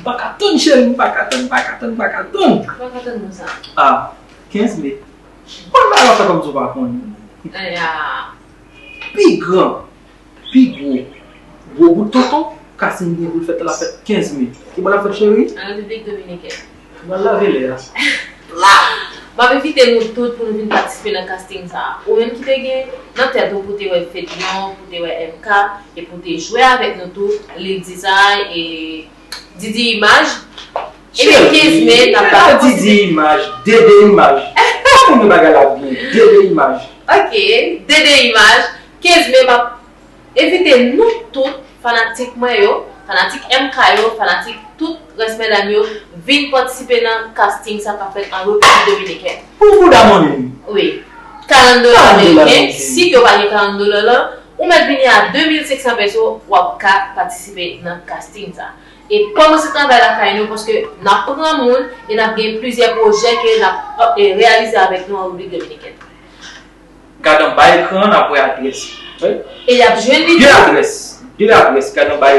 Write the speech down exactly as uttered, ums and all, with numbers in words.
Pa ka tann, cheri, m pa ka tann, pa ka tann, pa ka tann. Ou pa ka tann pou sa. Ah, kenz me. Konn bagay sa kòmsi w pa konnen. Aya. Pi gran, pi gwo, gwo bout tonton, casting gen pou l fèt la fèt kenz me. Ki bò l ap fèt, cheri? An Repiblik Dominikèn. M al lave lè a. La! M ap envite nou tout pou nou vin patisipe nan casting sa a. Ou menm ki te gen nan tèt ou pou te wè Fedlion, pou te wè M K, e pou te jwe avèk nou tou, Lil Design e Didi Imaj. Ebyen, kenz me, n ap pa Didi Imaj, Dede Imaj. Kòman nou bagay la byen? Dede Imaj. Ok, Dede Imaj. Kenz me, m ap envite nou tout, fanatik mwen yo, fanatik M K yo, fanatik tout rès medam yo, vin patisipe nan casting sa k ap fèt an Repiblik Dominikèn. Pou bouda monnen. Wi. Karant dola ameriken. Si ke w pa gen karant dola lan, ou mèt vini a de mil senk san peso, w ap ka patisipe nan casting sa. E kòmanse travay lakay nou, paske n ap pran moun e n ap gen plizyè pwojè ke n ap, e, reyalize avèk nou an Repiblik Dominikèn. Gade anba ekran an, n ap wè adrès. Wi. E y ap jwenn li tou. De adrès. De adrès. Gade anba